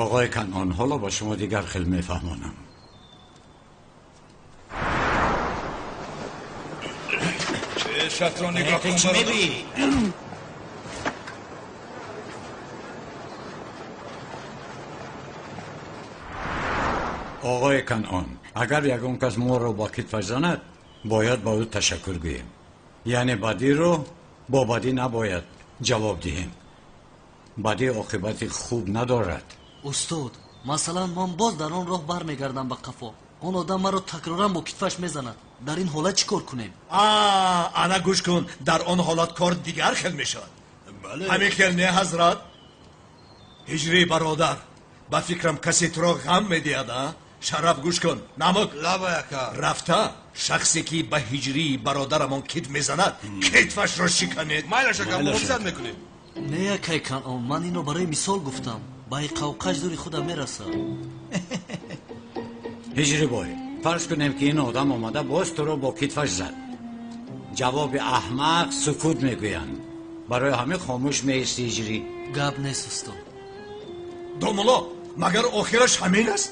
Speaker 6: Оғои Канъон, ҳоло ба шумо дигар хел мефаҳмонам.
Speaker 5: Чешатро нигоҳ
Speaker 1: Ту
Speaker 5: кун,
Speaker 1: чӣ
Speaker 5: бародар.
Speaker 1: мегӯӣ?
Speaker 6: Оғои Канъон, агар ягон кас моро бо китфаш занад, бояд ба ӯ ташаккур гӯем. Яъне бадиро бо бадӣ набояд ҷавоб диҳем. Бадӣ оқибати хуб надорад.
Speaker 12: Устод, масалан, ман боз дар он роҳ бармегардам ба қафо, он одам маро такроран бо китфаш мезанад. Дар ин ҳолат чӣ кор кунем?
Speaker 7: А, ана гӯш кун, дар он ҳолат кор дигар хел мешавад.
Speaker 3: Бале.
Speaker 7: Ҳамин хел не, ҳазрат Ҳиҷрӣ? Бародар, ба фикрам, касе туро ғам медиҳад, а? Шараф, гӯш кун. Намук.
Speaker 5: Лабай, ака.
Speaker 7: Рафта шахсе, ки ба Ҳиҷрии бародарамон китф мезанад, китфашро шиканед.
Speaker 5: Майлаш, ака, муҳофизат мекунем.
Speaker 12: Не, акай Канъон, ман инро барои мисол гуфтам. Ба иқавқаш зури худам мерасад.
Speaker 6: Ҳиҷрӣ бой, фарз кунем, ки ин одам омада боз туро бо китфаш зад. Ҷавоби аҳмақ сукут мегӯянд. Барои ҳамин хомӯш меисти, Ҳиҷрӣ.
Speaker 12: Гап нест, устод.
Speaker 7: Домулло, магар охираш ҳамин аст?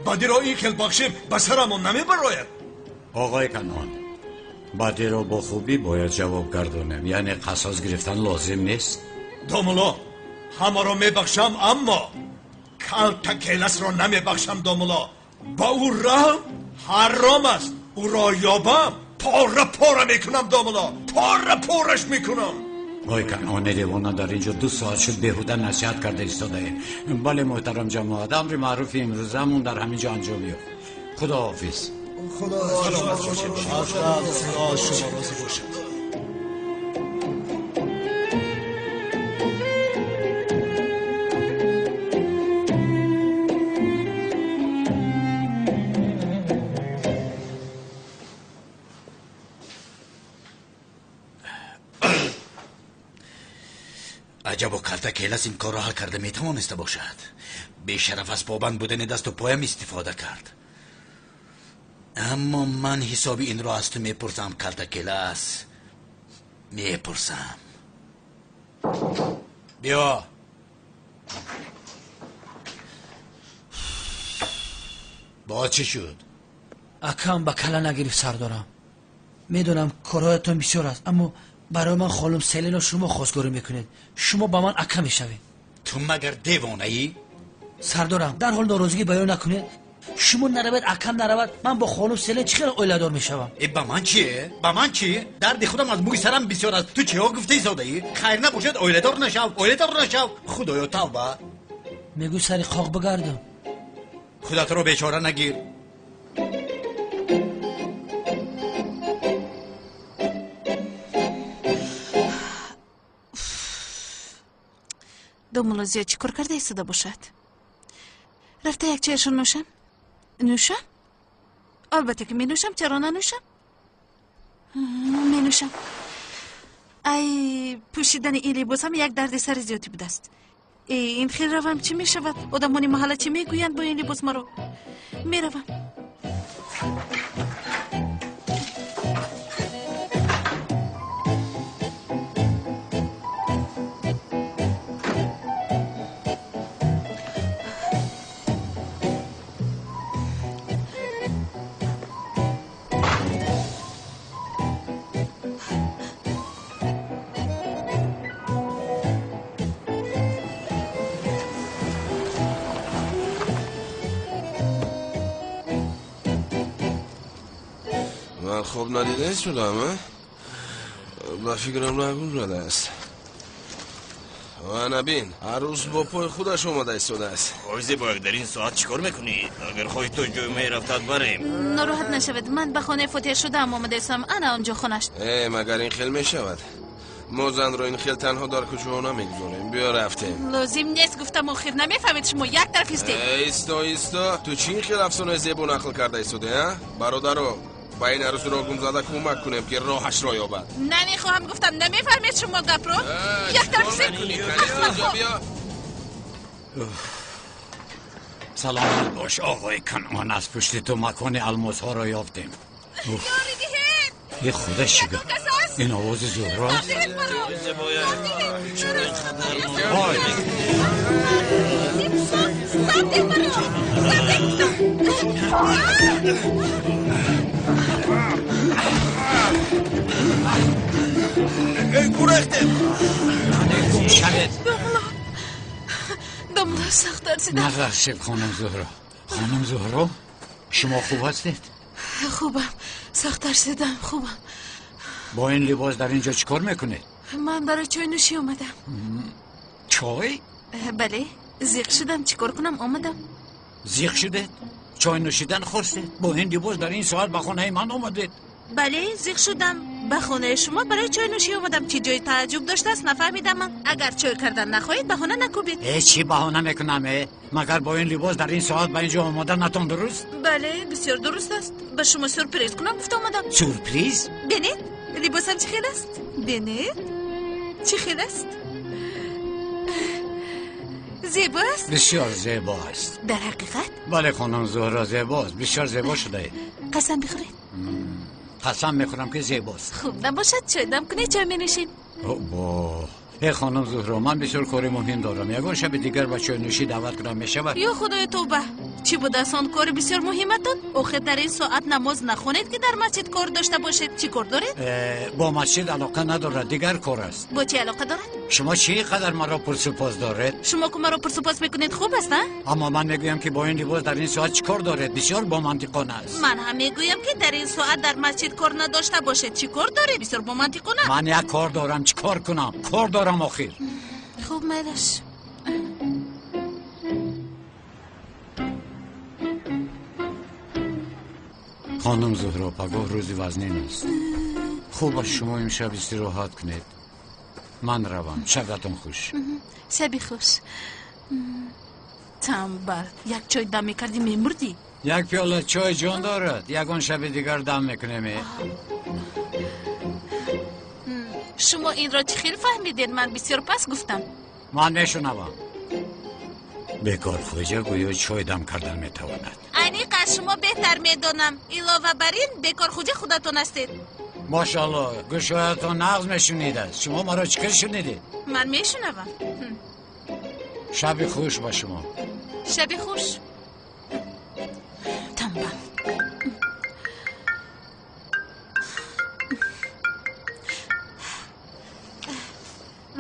Speaker 7: Бадиро ин хел бахшем, ба сарамон намебарояд?
Speaker 6: Оғои Канъон, бадиро бо хубӣ бояд ҷавоб гардонем, яъне қасос гирифтан лозим нест.
Speaker 7: Домулло, ҳамаро мебахшам, аммо калта келасро намебахшам. Домулло, ба ӯ раҳм ҳаром аст. Ӯро ёбам, пора пора мекунам, домулло, пора пораш мекунам.
Speaker 6: Ой, Канъони девона, дар инҷо 2 соат шуд беҳуда насиҳат карда истодаем. Бале, муҳтарам ҷамоат, амри маъруфи имрӯзамон дар ҳамин ҷо анҷом ёфт. Худоҳофиз.
Speaker 3: Худо аз шумо розӣ бошад.
Speaker 2: Аҷабо калта келас ин корро ҳал карда метавониста бошад. Бешараф аз побанд будани дасту поям истифода кард. Аммо ман ҳисоби инро аз ту мепурсам, калта келас. Мепурсам. Биё. Боз чӣ шуд?
Speaker 1: Акам ба кала нагирифт, сардорам. Медонам корҳоятон бисёр аст, аммо барои ман холум Селино шумо хостгорӣ мекунед. Шумо ба ман ака мешавед.
Speaker 2: Ту магар девонаӣ?
Speaker 1: Сардорам, дарҳол норозигӣ баён накунед. Шумо наравед, акам наравад, ман бо холум Селин чӣ хел оиладор мешавам?
Speaker 2: Э, ба ман чӣ? Ба ман чӣ? Дарди худам аз мӯи сарам бисёр аст. Ту чиҳо гуфтаи содаӣ? Хайр набошад, оиладор нашав, оиладор нашав. Худоё, тавба.
Speaker 1: Мегӯй сари қоқ бигардам.
Speaker 2: Худатро бечора нагир.
Speaker 13: Домулло зиёд чӣ кор карда истода бошад? Рафта як чайшон нӯшам? Нӯшам? Албатта ки менӯшам, чаро нанӯшам? Менӯшам. Ай, пӯшидани ин либосам як дарди сари зиёдӣ будааст. Ин хел равам чӣ мешавад? Одамони маҳалла чӣ мегӯянд бо ин либос маро? Меравам.
Speaker 5: Хоб надида истодам, ба фикрам нагум задааст. Ана бин, ҳар рӯз бо пои худаш омада истодааст.
Speaker 14: Ой зебояк, дар ин соат чӣ кор мекунӣ? Агар хоҳӣ то ҷой мерафтад барем.
Speaker 13: Нороҳат нашавед, ман ба хонаи фотиҳа шудаам омадаистам. Ана он ҷо хонаш.
Speaker 5: Э, магар ин хел мешавад? Мо занро ин хел танҳо дар кӯчаҳо намегузорем. Биё рафтем.
Speaker 13: Лозим нест, гуфтам, охир намефаҳмед, шумо як тараф истед.
Speaker 5: Исто, исто, ту чӣ ин хел афсонаи зебо нақл карда истодаӣ, а? Бародаро, ба ин арӯсро гумзада кӯмак кунем, ки роҳашро ёбад.
Speaker 13: Намехоҳам, гуфтам, намефаҳмед шумо гапро? Як тараф истед.
Speaker 6: Саломат бош, оғои Канъон, аз пушти ту макони алмосҳоро ёфтем.
Speaker 13: Ёрӣ диҳед!
Speaker 6: Е, худа чӣ гап? Ин овози Зуҳро аст? Ой!
Speaker 5: Эй, гурехтем!
Speaker 6: Гум шавед!
Speaker 13: Домулло, сахт тарсидам.
Speaker 6: Натарсед, хонум Зуҳро. Хонум Зуҳро, шумо хуб ҳастед?
Speaker 13: Хубам, сахт тарсидам, хубам.
Speaker 6: Бо ин либос дар ин ҷо чӣ кор мекунед?
Speaker 13: Ман барои чойнӯшӣ омадам.
Speaker 6: Чой?
Speaker 13: Бале, зиқ шудам, чӣ кор кунам, омадам.
Speaker 6: Зиқ шудед? Чой нӯшидан хостед? Бо ин либос дар ин соат ба хонаи ман омадед?
Speaker 13: Бале, зиқ шудам. Ба хонаи шумо барои чойнӯшӣ омадам. Чӣ ҷои тааҷҷуб доштааст, нафаҳмидам ман. Агар чой кардан нахоҳед, баҳона накӯбед.
Speaker 6: Э, чӣ баҳона мекунам, э? Магар бо ин либос дар ин соат ба ин ҷо омода натон дуруст?
Speaker 13: Бале, бисёр дуруст аст. Ба шумо сюрприз кунам гуфта омадам.
Speaker 6: Сюрприз?
Speaker 13: Бинед, либосам чӣ хел аст? Бинед, чӣ хел аст? Зебо аст?
Speaker 6: Бисёр зебо аст.
Speaker 13: Дар ҳақиқат?
Speaker 6: Бале, хонум Зуҳро, зебо аст. Бисёр зебо шудаед.
Speaker 13: Қасам бихӯред.
Speaker 6: Қасам мехӯрам, ки зебост.
Speaker 13: Хуб набошад, чой дам кунед, чой менӯшем.
Speaker 6: Бо э, хонум Зуҳро, ман бисёр кори муҳим дорам. Ягон шаби дигар ба чойнӯшӣ даъват кунам мешавад?
Speaker 13: Ё худои, тавба! Чӣ будааст он кори бисёр муҳиматон? Охир дар ин соат намоз нахонед, ки дар масҷид кор дошта бошед. Чӣ кор доред?
Speaker 6: Бо масҷид алоқа надорад, дигар кор аст.
Speaker 13: Бо чӣ алоқа дорад?
Speaker 6: Шумо чӣ қадар маро пурсупос доред?
Speaker 13: Шумо ки маро пурсупос мекунед хуб аст, а?
Speaker 6: Аммо ман мегӯям ки бо ин либос дар ин соат чӣ кор доред? Бисёр бомантиқона аст.
Speaker 13: Ман ҳам мегӯям ки дар ин соат дар масҷид кор надошта бошед. Чӣ кор доред? Бисёр бомантиқона.
Speaker 6: Ман як кор дорам, чӣ кор кунам? Кор дорам охир.
Speaker 13: Хуб, майлаш.
Speaker 6: Хонум Зуҳро, пагоҳ рӯзи вазнин аст. Хуб аст шумо имшаб истироҳат кунед. Ман равам. Шабатон хуш.
Speaker 13: Шаби хуш. Тамбал, як чой дам мекардӣ мемурдӣ?
Speaker 6: Як пиёла чой ҷон дорад. Ягон шаби дигар дам мекунем.
Speaker 13: Шумо инро чӣ хел фаҳмидед? Ман бисёр пас гуфтам.
Speaker 6: Ман мешунавам. Бекор хоҷа гӯё чой дам кардан метавонад.
Speaker 13: Аниқ аз шумо беҳтар медонам. Илова бар ин бекор хоҷа худатон ҳастед.
Speaker 6: Машаалло, гӯшҳоятон нағз мешунидааст. Шумо маро чӣ хел шунидед?
Speaker 13: Ман мешунавам.
Speaker 6: Шаби хуш ба шумо.
Speaker 13: Шаби хуш. Тамбал.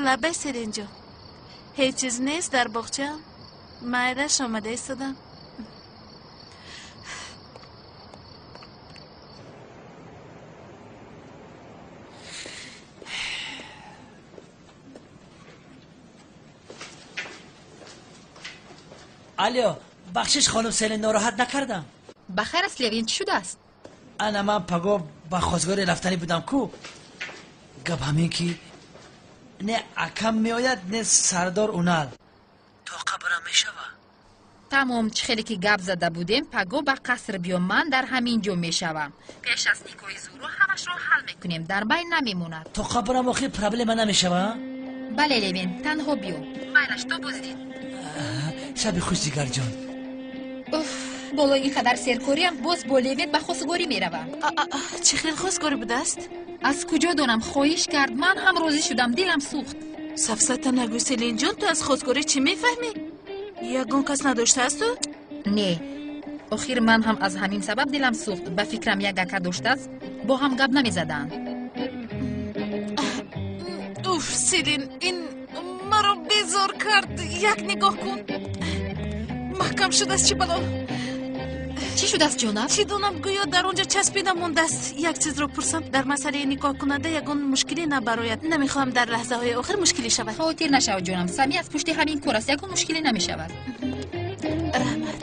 Speaker 13: Лабай Селинҷон, ҳеҷ чиз нест дар боғчаам. Майлаш омада истодам.
Speaker 1: Алё, бахшиш хонум Селин, нороҳат накардам.
Speaker 15: Ба хайр аст, Левин, чӣ шудааст?
Speaker 1: Ана ман пагоҳ ба хостгорӣ рафтанӣ будам ку. Гап ҳамин ки не акам меояд, не сардор Унал. Тоқа барам мешава?
Speaker 15: Тамом, чӣ хеле ки гап зада будем, пагоҳ ба қаср биё, ман дар ҳамин ҷо мешавам. Пеш аз никоҳи Зуҳро ҳамашро ҳал мекунем, дар байн намемонад.
Speaker 1: Тоқа барам охир проблема намешава?
Speaker 15: Бале, Левин, танҳо биё. Майлаш, то боздид.
Speaker 1: Шаби хуш, ҷигарҷон.
Speaker 15: Уф, болои ин қадар серкориам боз бо Левин ба хостгорӣ меравам.
Speaker 13: Чӣ хел хостгорӣ будааст?
Speaker 15: Аз куҷо донам, хоҳиш кард, ман ҳам розӣ шудам, дилам сӯхт.
Speaker 13: Сафсата нагӯ, Селинҷон, ту аз хостгорӣ чӣ мефаҳмӣ? Ягон кас надоштааст ту?
Speaker 15: Не, охир ман ҳам аз ҳамин сабаб дилам сӯхт. Ба фикрам як ака доштааст, бо ҳам гап намезаданд.
Speaker 13: Уф, Селин, ин маро безор кард. Як нигоҳ кун, маҳкам шудааст. Чӣ бало?
Speaker 15: Чӣ шудааст, ҷонаб?
Speaker 13: Чӣ донам, гӯё дар он ҷо часпида мондааст. Як чизро пурсам, дар масъалаи никоҳкунанда ягон мушкиле набарояд? Намехоҳам дар лаҳзаҳои охир мушкиле шавад.
Speaker 15: Хотир нашавад, ҷонам, Сами аз пушти ҳамин кор аст, ягон мушкиле намешавад.
Speaker 13: Раҳмат.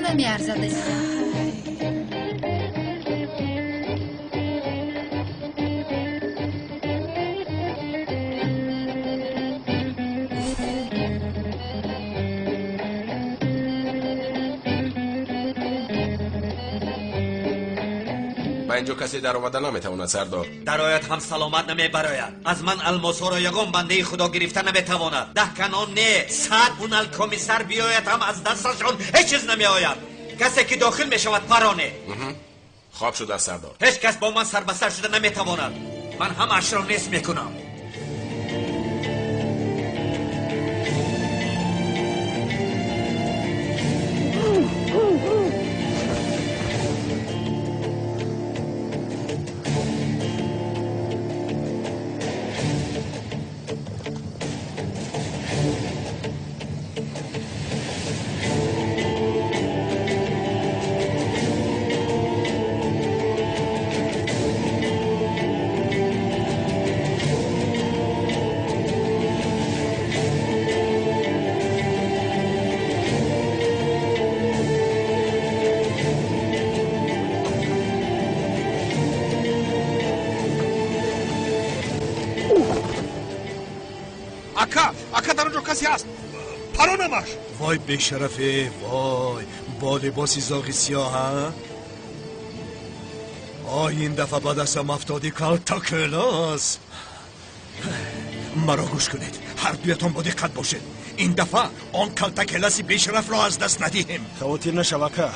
Speaker 15: Намеарзад, азизам.
Speaker 5: Инҷо касе даромада наметавонад, сардор.
Speaker 8: Дарояд ҳам саломат намебарояд. Аз ман алмосҳоро ягон бандаи худо гирифта наметавонад. 10 канон не, 100 Унал комиссар биёяд ҳам аз дасташон ҳеҷ чиз намеояд. Касе ки дохил мешавад пароне.
Speaker 5: Хоб шудааст, сардор.
Speaker 8: Ҳеҷ кас бо ман сарбасар шуда наметавонад. Ман ҳамаашро нест мекунам.
Speaker 7: Ака, дар он ҷо касе ҳаст, паронамаш. Вой бешарафе, вой, бо либоси зоғи сиёҳ, а? Ой, ин дафъа ба дастам афтоди, калтакелос. Маро гӯш кунед, ҳар дуятон бо диққат бошед. Ин дафъа он калтакеласи бешарафро аз даст надиҳем.
Speaker 3: Хавотир нашав, ака.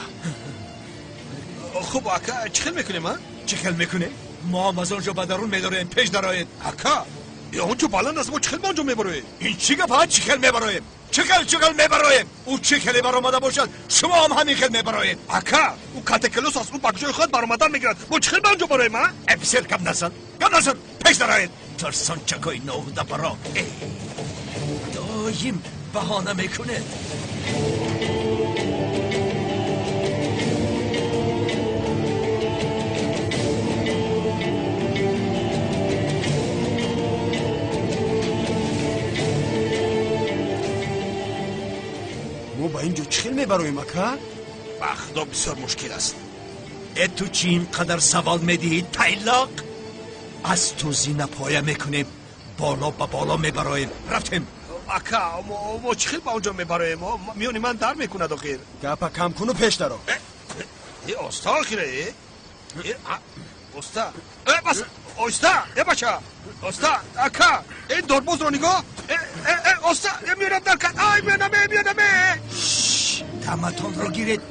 Speaker 7: Хуб, ака, чӣ хел мекунем, а? Чӣ хел мекунем? Мо ҳам аз он ҷо ба дарун медорем, пеш дароед. Ака, он ҷо баланд аст, мо чӣ хел ба он ҷо мебароем? Ин чӣ гап, а? Чӣ хел мебароем? Чӣ хел мебароем? Ӯ чӣ хеле баромада бошад, шумо ҳам ҳамин хел мебароед. Ака, ӯ калтакелос аст, ӯ ба куҷои худ баромадан мегирад. Мо чӣ хел ба он ҷо бароем, а? Э, писар, гап назан, гап назан, пеш дароед. Тарсончакҳои ноҳудабаро, доим баҳона мекунед.
Speaker 3: Мо ба ин ҷо чӣ хел мебароем, ака?
Speaker 16: Ба худо, бисёр мушкил аст.
Speaker 7: Э, ту чӣ ин қадар савол медиҳӣ, тайлоқ? Аз ту зинапоя мекунем, боло ба боло мебароем. Рафтем.
Speaker 16: Ака, мо чӣ хел ба он ҷо мебароем? Миёни ман дар мекунад охир.
Speaker 3: Гапа кам куну пеш даро.
Speaker 16: Э, оста охире. Э, оста. Э, бас, оҳиста. Э, бача, оста. Ака, ин дорбозро нигоҳ. Э, э, э, оста, э, миёнам дар кард. Ай, миёнам, э, миёнам, э.
Speaker 7: Даматонро гиред,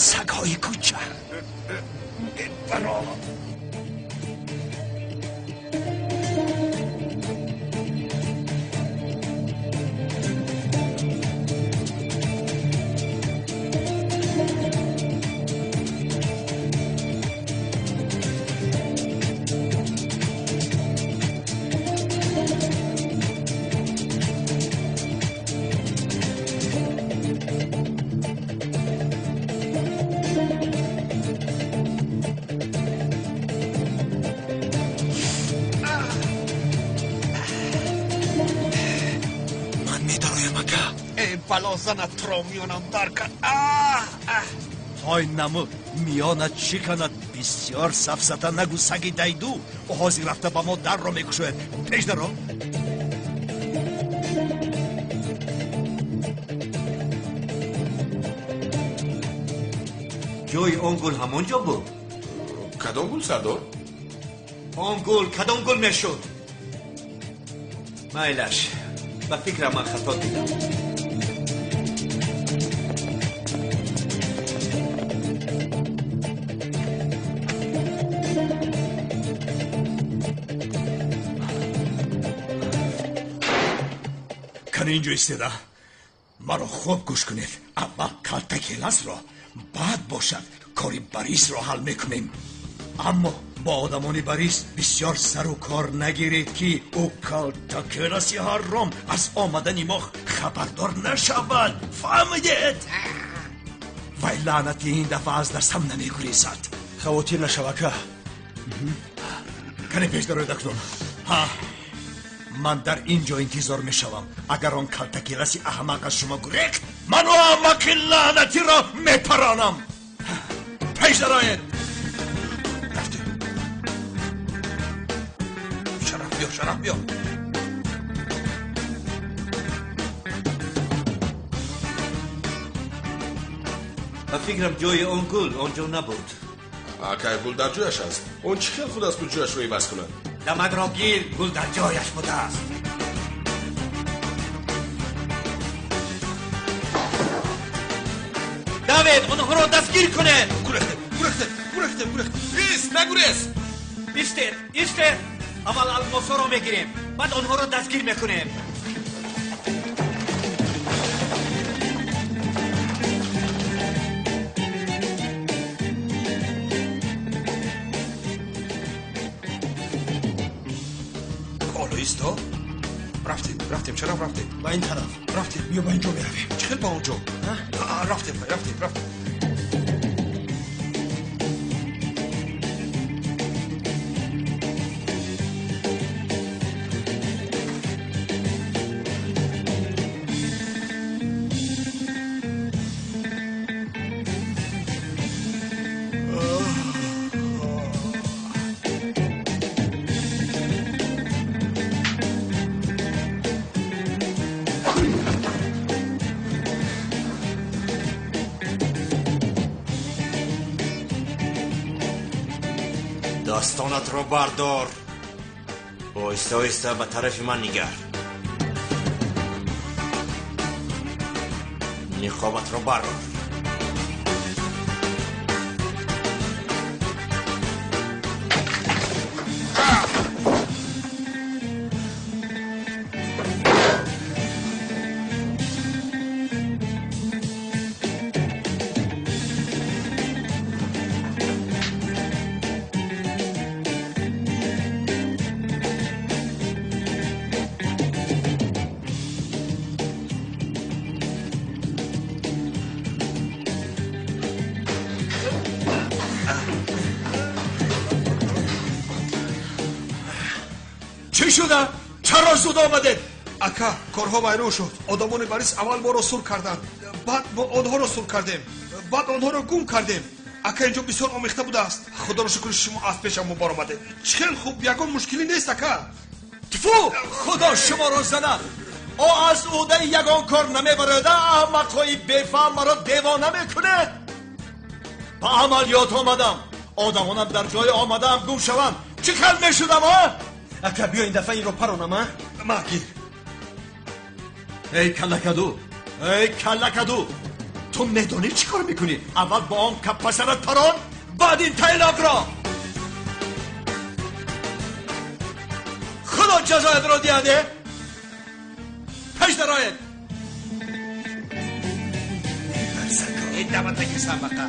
Speaker 7: сагҳои кӯча.
Speaker 16: Э, баро.
Speaker 7: Ман медароям, ака.
Speaker 16: Э, балозанат туро, миёнам дар кард.
Speaker 7: Ҳой, намуд, миёнат шиканад. Бисёр сафсата нагӯ, саги дайду. Ӯ ҳозир рафта ба мо дарро мекушояд. Пеш даро.
Speaker 8: Ҷои он гул ҳамон ҷо буд.
Speaker 5: Кадом гул, сардор?
Speaker 8: Он гул кадом гул мешуд? Майлаш, ба фикрам ман хато дидам.
Speaker 7: Кани инҷо истода, маро хуб гӯш кунед. Аввал калтакеласро, баъд бошад кори Борисро ҳал мекунем. Аммо бо одамони Борис бисёр сару кор нагиред, ки ӯ калтакеласи ҳарром аз омадани мо хабардор нашавад. Фаҳмидед? Вай лаънати ин дафъа аз дастам намегурезад.
Speaker 3: Хавотир нашав, ака.
Speaker 7: Кане пеш дароед акнун. Ҳа, ман дар ин ҷо интизор мешавам. Агар он калтакеласи аҳмақ аз шумо гурехт, ман ӯ аҳмақи лаънатиро мепаронам. Пеш дароед.
Speaker 16: Рафтем. Шараф, биё, Шараф, биё.
Speaker 8: Ба фикрам ҷои он гул он ҷо набуд.
Speaker 5: Акай, гул дар ҷояш аст. Он чӣ хел худ аз худ ҷояшро иваз кунад?
Speaker 8: Дамадро гир, гул дар ҷояш будааст. Давед, онҳоро дастгир кунед.
Speaker 16: Гурехтем, гурехтем, гурехтем, гурехтем.
Speaker 5: Ист, нагурез.
Speaker 8: Истед, истед. Аввал алмосҳоро мегирем, баъд онҳоро дастгир мекунем.
Speaker 16: Ҳоло исто. Рафтем, рафтем, чаро рафтем?
Speaker 3: Ба ин тараф.
Speaker 16: Рафтем.
Speaker 7: Биё, ба ин ҷо меравем.
Speaker 16: Чӣ хел ба он ҷо? Рафтем, рафтем, рафтем.
Speaker 14: Дастонатро бардор, оҳиста оҳиста ба тарафи ман нигар, ниқобатро барор.
Speaker 7: Чӣ шуда? Чаро зуд омадед?
Speaker 16: Ака, корҳо вайрон шуд. Одамони Борис аввал моро сур карданд, баъд мо онҳоро сур кардем, баъд онҳоро гум кардем. Ака, инҷо бисёр омехта будааст. Худоро шукр, шумо аз пешам мо баромадед. Чӣ хел хуб, ягон мушкилӣ нест, ака.
Speaker 7: Тфу, худо шуморо занад. О аз ӯҳдаи ягон кор намебарояд. Аҳмақҳои бефаҳм маро девона мекунед. Ба амалиёт омадам. Одамонам дар ҷое омадаам гум шаванд. Чӣ хел мешудам, а?
Speaker 17: Ака, биё ин дафъа инро паронам, а?
Speaker 7: Ма гир. Эй каллакаду, эй каллакаду, ту медонӣ чӣ кор мекунӣ? Аввал бо он каппасарат парон, баъд ин тайлоқро. Худо ҷазоятро диҳад. Пеш дароед.
Speaker 9: Ин даватаки самбақа.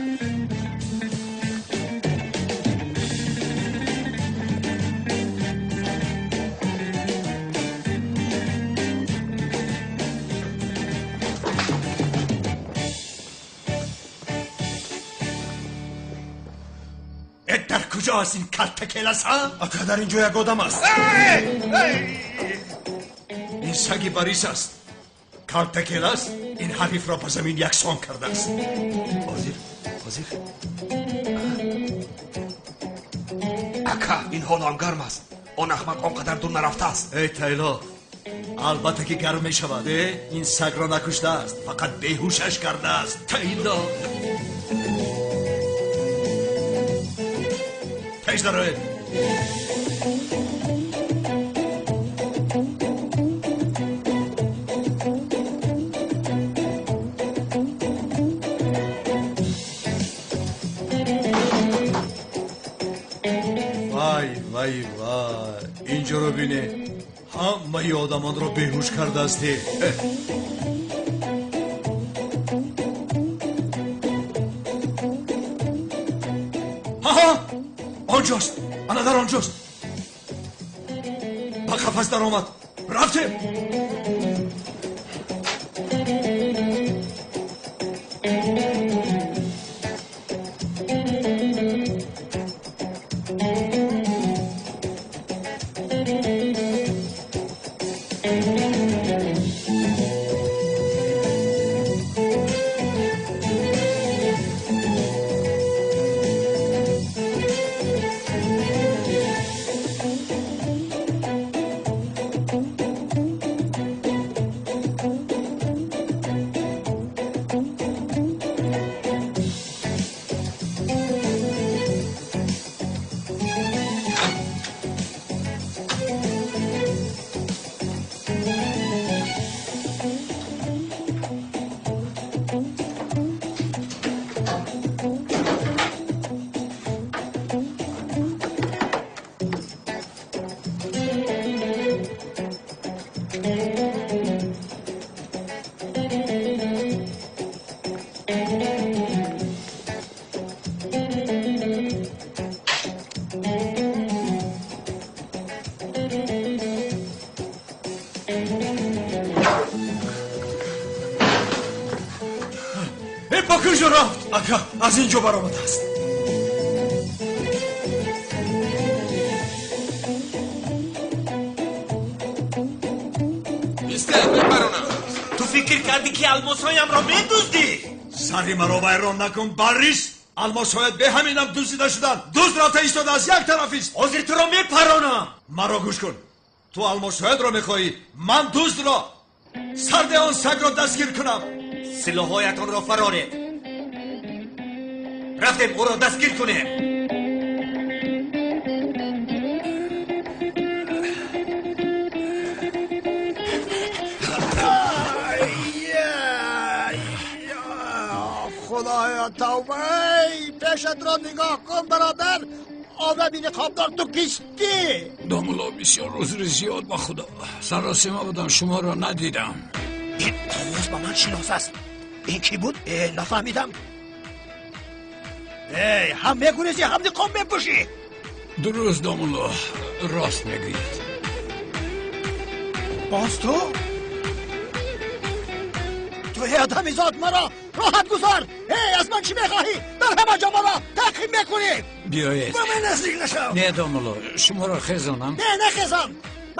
Speaker 7: Дар куҷо аст ин калтакелас, ҳа?
Speaker 17: Ака, дар ин ҷо як одам аст.
Speaker 7: Ин саги Борис аст. Калтакелас ин ҳарифро ба замин яксон кардааст.
Speaker 16: Ҳозир, ҳозир. Ака, ин ҳоло ҳам гарм аст. Он аҳмақ он қадар дур нарафтааст.
Speaker 7: Эй тайлоқ, албатта ки гарм мешавад. Ин сагро накуштааст, фақат беҳушаш кардааст. Тайлоқ. Пеш дароед. Вай, вай, вай, инҷоро бине. Ҳамаи одамонро беҳуш кардаасти. Ҳаҳа, онҷост, ана дар онҷост. Ба қафас даромад. Рафтем. Ба куҷо рафт? Ака, аз ин ҷо баромадааст.
Speaker 5: Истед, мепаронам.
Speaker 8: Ту фикр кардӣ, ки алмосҳоямро медуздӣ?
Speaker 7: Сари маро вайрон накун, Борис. Алмосҳоят бе ҳаминам дуздида шуданд. Дузд рафта истодааст, як тарафист.
Speaker 8: Ҳозир туро мепаронам.
Speaker 7: Маро гӯш кун. Ту алмосҳоятро мехоҳӣ, ман дуздро. Сарде он сагро дастгир кунам.
Speaker 8: Силоҳҳоятонро фароред. Рафтем, ӯро дастгир кунем.
Speaker 18: Худоё, тавба! Пешатро нигоҳ кун, бародар. Одами ниқобдор ту кистӣ?
Speaker 6: Домулло, бисёр узри зиёд, ба худо. Саросима будам, шуморо надидам.
Speaker 18: Ин овоз ба ман шинос аст. Ин кӣ буд? Нафаҳмидам. Эй, ҳам мегурезӣ, ҳам ниқоб мепӯшӣ.
Speaker 6: Дуруст, домулло, рост мегӯед.
Speaker 18: Боз ту? Ту эй одамизод, маро роҳат гузор. Эй, аз ман чӣ мехоҳӣ? Дар ҳама ҷо маро таъқиб мекунӣ.
Speaker 6: Биёед.
Speaker 18: Ба ман наздик нашав.
Speaker 6: Не, домулло, шуморо хезонам.
Speaker 18: Не, нахезон.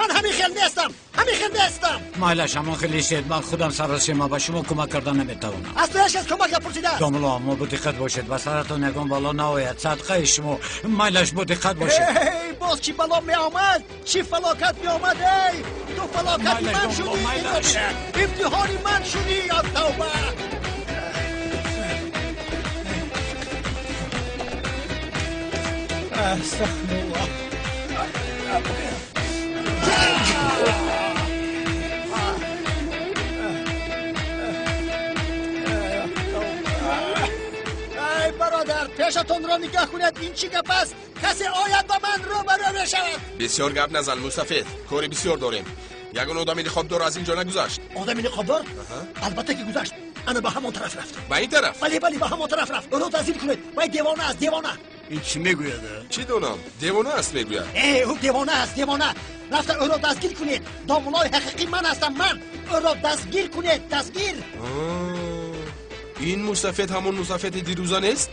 Speaker 18: Ман ҳамин хел нестам, ҳамин хел нестам.
Speaker 6: Майлаш, ҳамон хел истед, ман худам саросема, ба шумо кӯмак кардан наметавонам.
Speaker 18: Аз ту ҳеҷ кас кӯмак напурсида.
Speaker 6: Домулло, аммо бо диққат бошед, ба саратон ягон бало наояд. Садқаи шумо, майлаш, бо диққат бошед.
Speaker 18: Эй, боз чӣ бало меомад, чӣ фалокат меомад? Эй, ту фалокати ман шудӣ, имтиҳони ман шудӣ, ё тавба.
Speaker 16: Астағфируллоҳ.
Speaker 18: Эй бародар, пешатонро нигоҳ кунед, ин чӣ гап аст? Касе ояд ба ман рӯбарӯ мешавад.
Speaker 5: Бисёр гап назан, мусафед, кори бисёр дорем. Ягон одами ниқобдор аз ин ҷо нагузашт?
Speaker 18: Одами ниқобдор? Албатта ки гузашт. Ана ба ҳамон тараф рафт.
Speaker 5: Ба ин тараф?
Speaker 18: Бале, бале, ба ҳамон тараф рафт. Ӯро таҳзир кунед. Вай девона аст, девона.
Speaker 16: Ин чӣ мегӯяд?
Speaker 5: Чӣ донам? Девона аст мегӯяд.
Speaker 18: Э, ӯ девона аст, девона. Рафта ӯро дастгир кунед. Домуллои ҳақиқӣ ман ҳастам, ман. Ӯро дастгир кунед, дастгир.
Speaker 5: Ин мусафед ҳамон мусафеди дирӯза нест?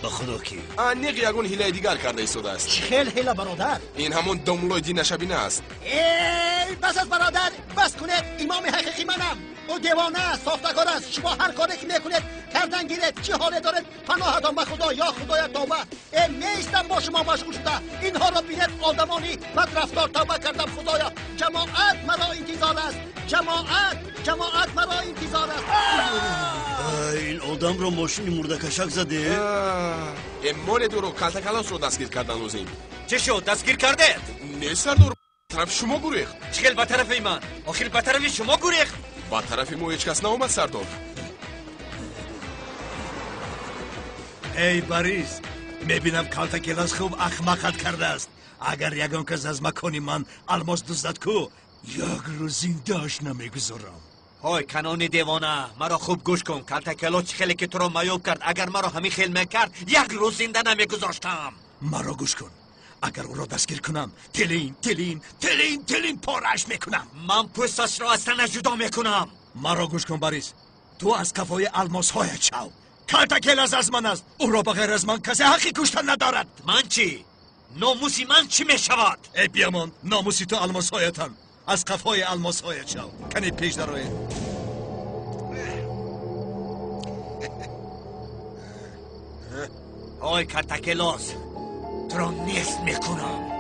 Speaker 16: Ба худо ки.
Speaker 5: Аниқ ягон ҳилаи дигар карда истодааст.
Speaker 18: Чӣ хел ҳила, бародар?
Speaker 5: Ин ҳамон домуллои динашабина аст.
Speaker 18: Эй, бас аст, бародар, бас кунед. Имоми ҳақиқӣ манам. Ӯ девона аст, сохтакор аст. Шумо ҳар коре ки мекунед кардан гиред. Чӣ ҳоле доред? Паноҳатон ба худо, ё худоя тавба. Э, меистам бо шумо машғул шуда. Инҳоро бинед, одамони бадрафтор. Тавба кардам, худоя. Ҷамоат маро интизор аст. Ҷамоат, ҷамоат маро интизор аст.
Speaker 3: Ин одамро мошини мурдакашак заде?
Speaker 5: Э, монед ӯро, калтакалосро дастгир кардан лозим.
Speaker 8: Чӣ шуд, дастгир кардед?
Speaker 5: Не, сардор, тарафи шумо гурехт.
Speaker 8: Чӣ хел ба тарафи ман? Охир ба тарафи шумо гурехт.
Speaker 5: Ба тарафи мо ҳеҷ кас наомад, сардор.
Speaker 7: Эй, Борис, мебинам калтакелас хуб ахмақат кардааст. Агар ягон кас аз макони ман алмос дуздад ку, як рӯз зиндааш намегузорам.
Speaker 8: Ҳой, канони девона, маро хуб гӯш кун. Калтакелос чӣ хеле ки туро маёб кард, агар маро ҳамин хел мекард, як рӯз зинда намегузоштам.
Speaker 7: Маро гӯш кун. Агар ӯро дастгир кунам, тилин, тилин, тилин, тилин пораш мекунам.
Speaker 8: Ман пӯсташро аз танаш ҷудо мекунам.
Speaker 7: Маро гӯш кун, Борис. Ту аз қафои алмосҳоят шав. Калтакелас аз ман аст. Ӯро ба ғайр аз ман касе ҳаққи куштан надорад.
Speaker 8: Ман чӣ? Номуси ман чӣ мешавад?
Speaker 7: Эй, биёмон, номуси ту алмосҳоятанд. Аз қафои алмосҳоят шав. Кани пеш дароед.
Speaker 8: Ой, Калтакелос, туро нест мекунам.